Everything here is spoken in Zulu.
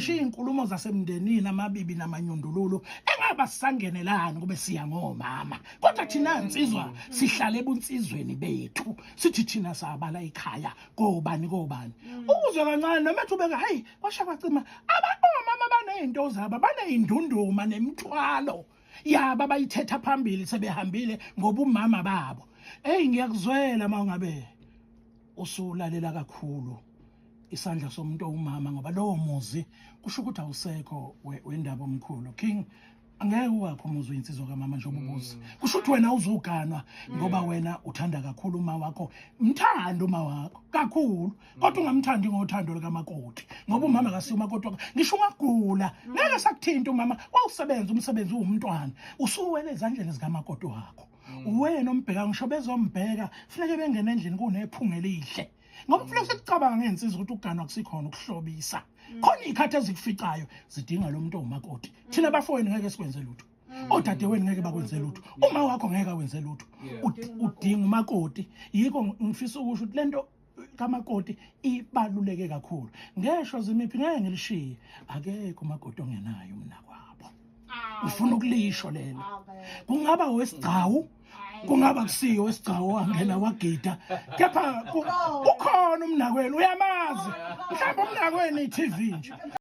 Ngishiya inkulumo zasemndenini, amabibi namanyundululu engaba sisangenelani kube siya ngomama, kodwa thina nsizwa sihlale ebunsizweni bethu, sithi thina sabala ikhaya kobani kobani. Ukuzwe kancane noma ethi ubeka, hayi, kwasha kwacima. Omama banezinto zabo, baneyindunduma nemithwalo yaba bayithetha phambili sebehambile ngobumama babo. Hey, ngiyakuzwela uma ungabe usulalela kakhulu isandla somuntu owumama, ngoba lowo muzi kusho ukuthi awusekho wendaba omkhulu. King, angeke uwakho umuzi uyinsizwa kamama njengoba ubuza. Kusho ukuthi wena uzuganwa ngoba wena uthanda kakhulu uma wakho. Mthanda uma wakho kakhulu, kodwa ungamthandi ngothando likamakoti, ngoba umama kasiyo umakoti wakho. Ngisho ungagula, ngeke sakuthinta umama. Wawusebenza umsebenzi uwumntwana, usuwele ezandleni zikamakoti wakho. Uwena ombheka, ngisho bezombheka funeke bengene endlini kunephunga elihle, ngoba kufuneka sikucabanga ngensizwa ukuthi ukuganwa kusikhona ukuhlobisa. Khona iy'khathi ezikuficayo zidinga lo muntu owumakoti. Thina bafowenu ngeke sikwenze lutho, odadewenu ngeke bakwenze lutho, uma wakho ngeke awenze lutho. Udinga umakoti. Yikho ngifisa ukusho ukuthi lento kamakoti ibaluleke kakhulu. Ngesho zimiphi, ngeke ngilishiye, akekho umakoti ongenayo umnakwabo. Ngifuna ukulisho lelo, kungaba wesigcawu, kungaba kusiyo wesigcawu wangena wagida, kepha kukhona umnakwenu, uyamazi mhlawumbe umnakwenu i-TV nje.